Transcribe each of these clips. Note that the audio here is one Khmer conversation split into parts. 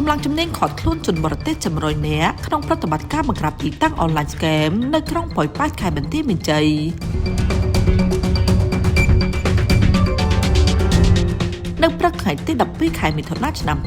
កម្លាំងជំនាញឃាត់ខ្លួនជនបរទេសចំនួន100នាក់ក្នុងប្រតិបត្តិការបង្ក្រាបទីតាំងអនឡាញ scam នៅក្រុងប៉ោយប៉ែតខេត្តបន្ទាយមានជ័យនៅព្រឹកថ្ងៃទី12ខែមិថុនាឆ្នាំ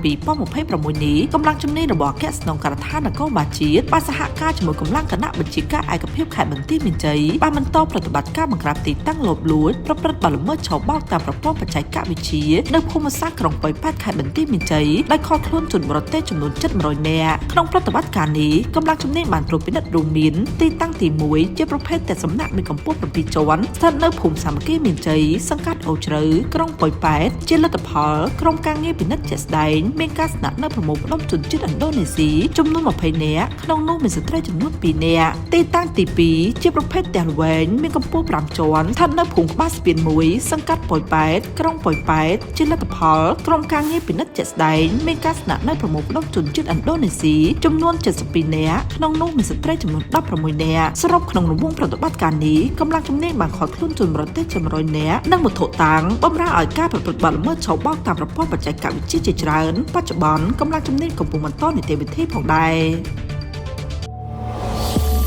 2026នេះកម្លាំងជំនាញរបស់អគ្គស្នងការដ្ឋាននគរបាលជាតិបានសហការជាមួយកម្លាំងគណៈបញ្ជាការឯកភាពខេត្តបន្ទាយមានជ័យបានបន្តប្រតិបត្តិការបង្ក្រាបទីតាំងលបលួចប្រព្រឹត្តបទល្មើសឆបោកតាមប្រព័ន្ធបច្ចេកវិទ្យានៅភូមិសាស្ត្រក្រុងប៉ោយប៉ែតខេត្តបន្ទាយមានជ័យដោយឃាត់ខ្លួនជនបរទេសចំនួនជិត100នាក់ក្នុងប្រតិបត្តិការនេះកម្លាំងជំនាញបានត្រួតពិនិត្យរួមមានទីតាំងទី1ជាប្រភេទផ្ទះសំណាក់មានកម្ពស់7ជាន់ស្ថិតនៅភូមិសាមគ្គីមានជ័យសង្កាត់អូជ្រៅក្រុងប៉ោយប៉ែតជាលទ្ធផលក្រុមការងារពិនិត្យជាក់ស្ដែងមានការស្នាក់នៅប្រមូលផ្ដុំជនជាតិឥណ្ឌូនេស៊ីចំនួន20នាក់ក្នុងនោះមានស្ត្រីចំនួន2នាក់ទីតាំងទី2ជាប្រភេទផ្ទះល្វែងមានកម្ពស់5ជាន់ស្ថិតនៅភូមិក្បាលស្ពាន1សង្កាត់ប៉ោយប៉ែតក្រុងប៉ោយប៉ែតជាលទ្ធផលក្រុមការងារពិនិត្យជាក់ស្ដែងមានការស្នាក់នៅប្រមូលផ្ដុំជនជាតិឥណ្ឌូនេស៊ីចំនួន72នាក់ក្នុងនោះមានស្ត្រីចំនួន16នាក់សរុបក្នុងរង្វង់ប្រតិបត្តិការនេះកម្លាំងជំនាញបានឃាត់ខ្លួនជនបរទេសជា100នាក់និងវត្ថុតាងបម្រើឲ្យការប្រព្រឹត្តបទល្មើសឆបោកតាមប្រព័ន្ធបច្ចេកវិទ្យាជាច្រើនបច្ចុប្បន្នកម្លាំងជំនាញកំពុងបន្តនីតិវិធីផងដែរ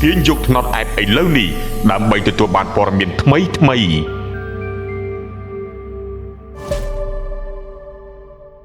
ទាញយកថ្នោតអែបឥឡូវនេះដើម្បីទទួលបានព័ត៌មានថ្មីៗ